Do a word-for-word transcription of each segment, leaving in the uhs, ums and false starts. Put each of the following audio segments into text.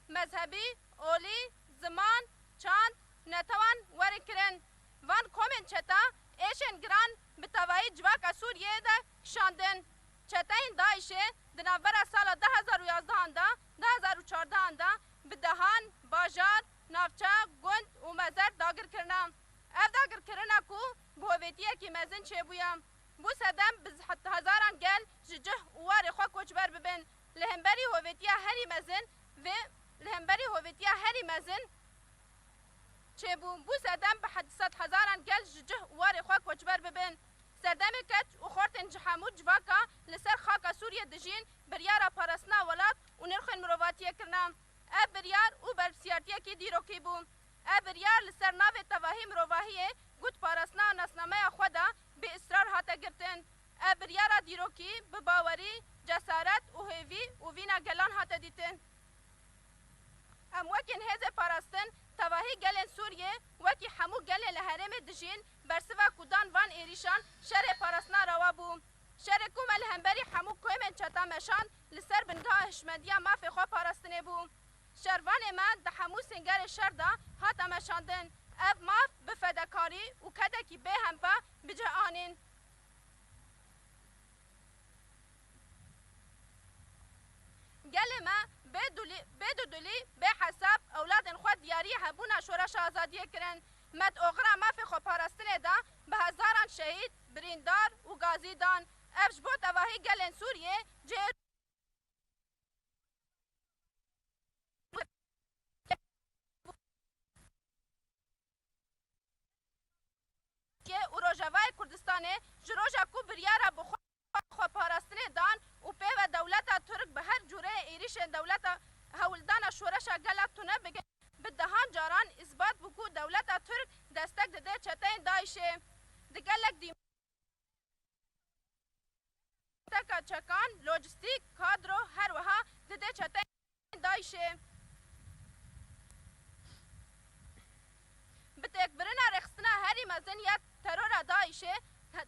mezhebî, olî, ziman, çand, netewan werin kirin. Van komên çeta êşên giran bi tevayî civaka Sûriyeyê de kişandin. Çeteyên DAIŞê di navbera sala du hezar û yazdehan de, du hezar û çardehan de bi dehan, bajar, navçe, gund û mezar dagir kirine. Ev dagirkirina ku bi hovêtiyekî mezin çêbûye, bû sedem bi hezaran gel ji cih û warê xwe koçber bibin. Li hemberî hovêtiya herî mezin vê, li hemberî hovêtiya herî mezin çêbû, bû sedem bi sed hezaran gel ji cih û warê xwe koçber bibin. Serdemê keç û xortên ji hemû civaka li ser xaka Sûriyê dijîn biryara parastina welat û nirxên mirovatiyê kirine. Ev biryar û berpirsiyartiyekî dîrokî bû. Ev biryar li ser navê tevahî mirovahiyê, ku di parastina nasnameya xwe de bi israr hate girtin. Ev biryara dîrokî bi bawerî, cesaret û hêvî û vîna gelan hate dîtin. Em wekî hêzê parastin, tevahî gelên Sûriyê, wekî hemû gelên li herêmê dijîn, bersiva ku dan van êrîşan şerê parastina rewa bû. Şerê ku me li hemberî hemû komên çeta meşand, li ser bingeha hişmendiya mafê xwe parastinê bû. Şervanê me di hemû sîngerê şer de hate meşandin. Ev maf bi fedakarî û kedekî bêhempa bi cih anîn. Gelê me bê dulî, bê dudulî, bê hesab ewladên xwe diyarî hebûna şoreşa azadiyê kirin. Me di oxira mafê xwe parastinê de bi hezaran şehîd, birîndar û gazî dan. Ev ji bo tevahî gelên Sûriyê cihê û Rojavayê Kurdistanê ji roja ku biryara bi xwe xweparastinê dan û pê ve dewleta Tirk bi her cûreyê êrîşên dewleta hewldana şoreşa gela tune bikin, bi dehan caran îsbat bû ku dewleta Tirk destek dide çeteyên DAIŞê. Di gelek dî teka çekan, lojîstîk, kadro, her wiha dide çeteyên DAIŞê. Bi têkbirina rêxistina herî mezin ya terora DAIŞê,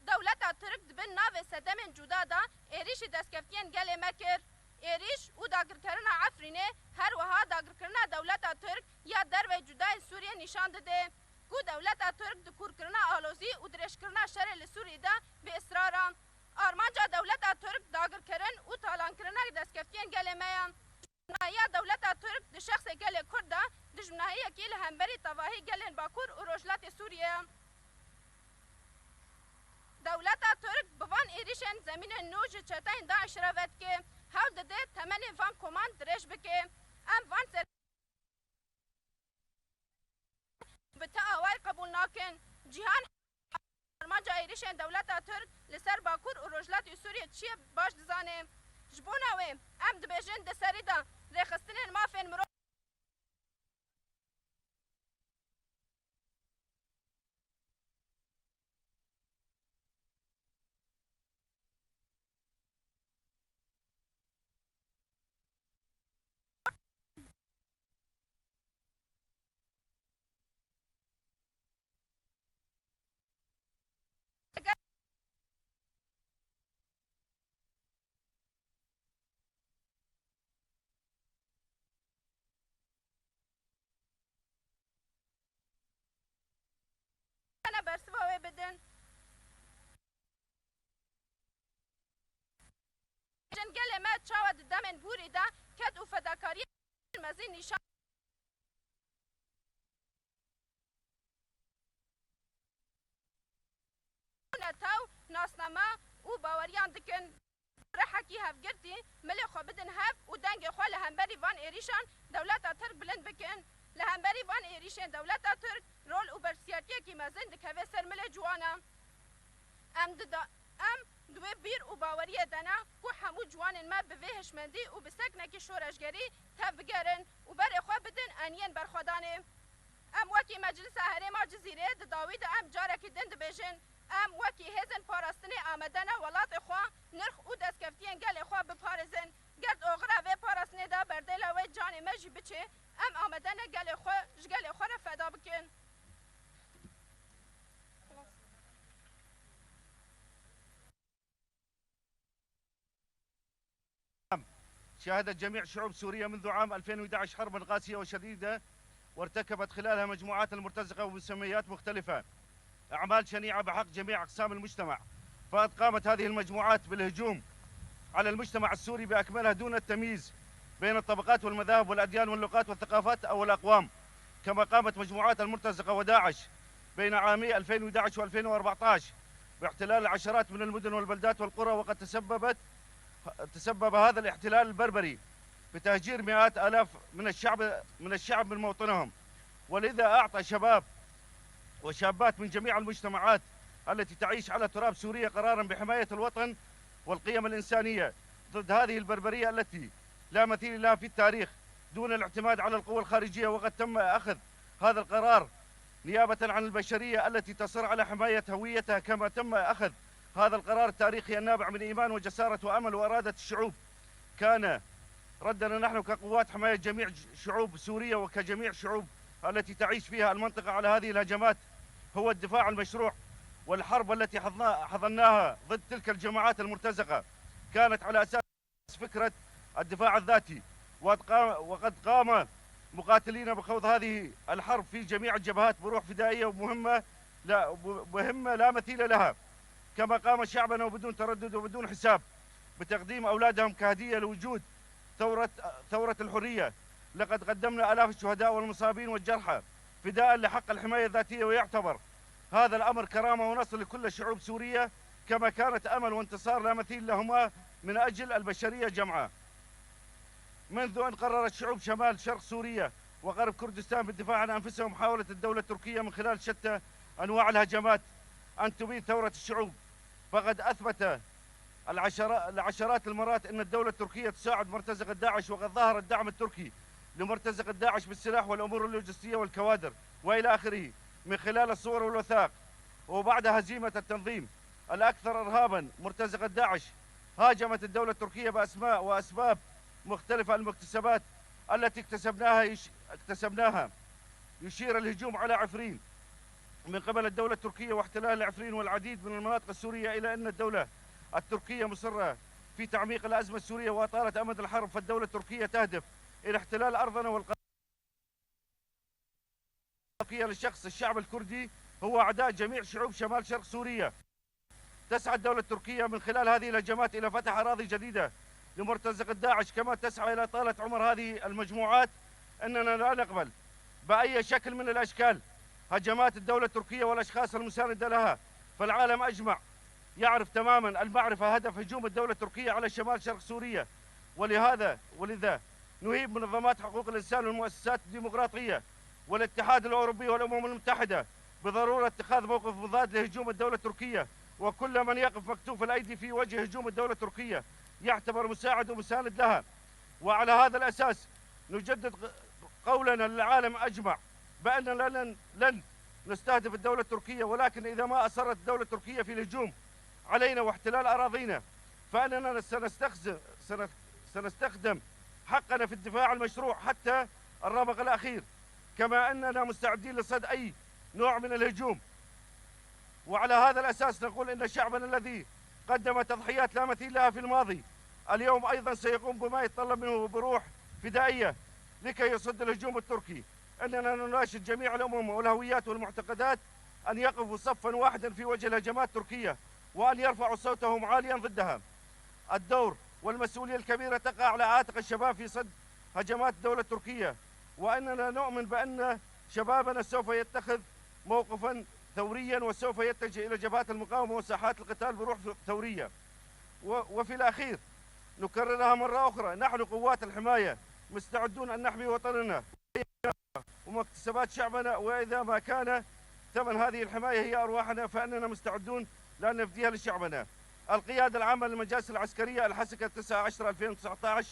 dewleta Tirk di bin navê sedemên cuda de êrîşî destkeftiyên gelê me kir. Êrîş û dagirkerina Efrînê her wiha dagirkirina dewleta Tirk ya derveyî cudayên Sûriyê nîşan dide ku dewleta Tirk di kûrkirina alozî û dirêjkirina şerê li Sûriyê de bi israr e. Armanca dewleta Tirk dagirkirin û talankirina destkeftiyên gelê me ye. Dijminahiya dewleta Tirk di şexsê gelê Kurd de dijminahiyekî li hemberî tevahî gelên Bakur û Rojhilatê Sûriyê ye. Dewleta Tirk bi van êrîşên zemînên nû ji çeteyên DAIŞ re vedike, hewl dide temenê van koman dirêj bike. Em van ser bi ti awayî qebûl nakin. Cîhan armanca êrîşên dewleta Tirk li ser Bakur û Rojhilatê Sûriyê çi ye baş dizane. Ji bona wê em dibêjin di serî de rêxistinên mafên mirov Bersiva wê bidin. Gelê me çawa di demên borî de ked û fedakariyên mezin nîşan netew, nasname û baweriyan dikin. Rihekî hevgirtî milê xwe bidin hev û dengê xwe li hemberî van êrîşan dewleta Tirk bilind bikin. Li hemberî van êrîşên dewleta Tirk rol û berpirsyartiyekî mezin dikeve ser milê ciwana. Em dida-, em di wê bîr û baweriyê de ne ku hemû ciwanên me bi vê hişmendî û bi seknekî şoreşgerî tev bigerin û berê xwe bidin eniyên berxwedanê. Em wekî Meclisa Herêma Cizîrê di dawî de em carekî din dibêjin, em wekî hêzên parastinê amade ne welatê xwe, nirx û destkeftiyên gelê xwe biparêzin. Ger di oxira vê parastinê de berdêla wê canê me jî biçe, em amade ne gelê xwe ji gelê xwe re feda bikin. شهدت جميع شعوب سوريا منذ عام ألفين وأحد عشر حربا قاسية وشديدة، وارتكبت خلالها مجموعات المرتزقة ومسميات مختلفة أعمال شنيعة بحق جميع أقسام المجتمع. فقد قامت هذه المجموعات بالهجوم على المجتمع السوري بأكمله دون التمييز بين الطبقات والمذاهب والأديان واللغات والثقافات أو الأقوام، كما قامت مجموعات المرتزقة وداعش بين عامي ألفين وأحد عشر وألفين وأربعتاش باحتلال العشرات من المدن والبلدات والقرى، وقد تسببت تسبب هذا الاحتلال البربري بتهجير مئات آلاف من الشعب، من الشعب من موطنهم، ولذا أعطى شباب وشابات من جميع المجتمعات التي تعيش على تراب سوريا قرارا بحماية الوطن والقيم الإنسانية ضد هذه البربرية التي لا مثيل لها في التاريخ، دون الاعتماد على القوى الخارجية. وقد تم أخذ هذا القرار نيابة عن البشرية التي تصر على حماية هويتها، كما تم أخذ هذا القرار التاريخي النابع من إيمان وجسارة وأمل وإرادة الشعوب. كان ردنا نحن كقوات حماية جميع ج-، شعوب سوريا وكجميع شعوب التي تعيش فيها المنطقة على هذه الهجمات هو الدفاع المشروع، والحرب التي حضنا-، حضناها ضد تلك الجماعات المرتزقة كانت على أساس فكرة الدفاع الذاتي، وقد قام، وقد قام مقاتلينا بخوض هذه الحرب في جميع الجبهات بروح فدائية ومهمة لا، مهمة لا مثيل لها، كما قام شعبنا وبدون تردد وبدون حساب بتقديم أولادهم كهدية لوجود ثورة، ثورة الحرية. لقد قدمنا آلاف الشهداء والمصابين والجرحى فداء لحق الحماية الذاتية، ويعتبر هذا الأمر كرامة ونصر لكل شعوب سوريا، كما كانت أمل وانتصار لا مثيل لهما من أجل البشرية جمعاء. منذ أن قررت شعوب شمال شرق سوريا وغرب كردستان بالدفاع عن أنفسهم، حاولت الدولة التركية من خلال شتى أنواع الهجمات أن تبيد ثورة الشعوب، فقد أثبت العشرا-، العشرات المرات أن الدولة التركية تساعد مرتزقة داعش، وقد ظهر الدعم التركي لمرتزقة داعش بالسلاح والأمور اللوجستية والكوادر وإلى آخره من خلال الصور والوثائق. وبعد هزيمة التنظيم الأكثر إرهابًا مرتزقة داعش، هاجمت الدولة التركية بأسماء وأسباب مختلفة المكتسبات التي اكتسبناها يش-، اكتسبناها. يشير الهجوم على عفرين من قبل الدولة التركية واحتلال عفرين والعديد من المناطق السورية إلى أن الدولة التركية مصرة في تعميق الأزمة السورية وأطالت أمد الحرب، فالدولة التركية تهدف إلى احتلال أرضنا والقضية لشخص الشعب الكردي هو أعداء جميع شعوب شمال شرق سوريا. تسعى الدولة التركية من خلال هذه الهجمات إلى فتح أراضي جديدة لمرتزقة داعش، كما تسعى إلى إطالة عمر هذه المجموعات. إننا لا نقبل بأي شكل من الأشكال هجمات الدولة التركية والأشخاص المساندة لها، فالعالم أجمع يعرف تمامًا المعرفة هدف هجوم الدولة التركية على شمال شرق سوريا. ولهذا، ولذا نهيب منظمات حقوق الإنسان والمؤسسات الديمقراطية والاتحاد الأوروبي والأمم المتحدة بضرورة اتخاذ موقف مضاد لهجوم الدولة التركية، وكل من يقف مكتوف الأيدي في وجه هجوم الدولة التركية يعتبر مساعد ومساند لها. وعلى هذا الأساس نجدد ق-، قولنا للعالم أجمع بأننا لن، لن نستهدف الدولة التركية، ولكن إذا ما أصرت الدولة التركية في الهجوم علينا واحتلال أراضينا، فإننا سنستخز-، سن-، سنستخدم حقنا في الدفاع المشروع حتى الرمق الأخير، كما أننا مستعدين لصد أي نوع من الهجوم. وعلى هذا الأساس نقول إن شعبنا الذي قدم تضحيات لا مثيل لها في الماضي، اليوم أيضًا سيقوم بما يتطلب منه بروح فدائية لكي يصد الهجوم التركي. إننا نناشد جميع الأمم والهويات والمعتقدات أن يقفوا صفًا واحدًا في وجه الهجمات التركية، وأن يرفعوا صوتهم عاليًا ضدها. الدور والمسؤولية الكبيرة تقع على عاتق الشباب في صد هجمات الدولة التركية، وأننا نؤمن بأن شبابنا سوف يتخذ موقفًا ثوريًا، وسوف يتجه إلى جبهات المقاومة وساحات القتال بروح ثورية. و-، وفي الأخير نكررها مرة أخرى، نحن قوات الحماية مستعدون أن نحمي وطننا ومكتسبات شعبنا، وإذا ما كان ثمن هذه الحماية هي أرواحنا، فإننا مستعدون لأن نفديها لشعبنا. القيادة العامة للمجالس العسكرية الحسكة تسعة عشر ألفين وتسعتاش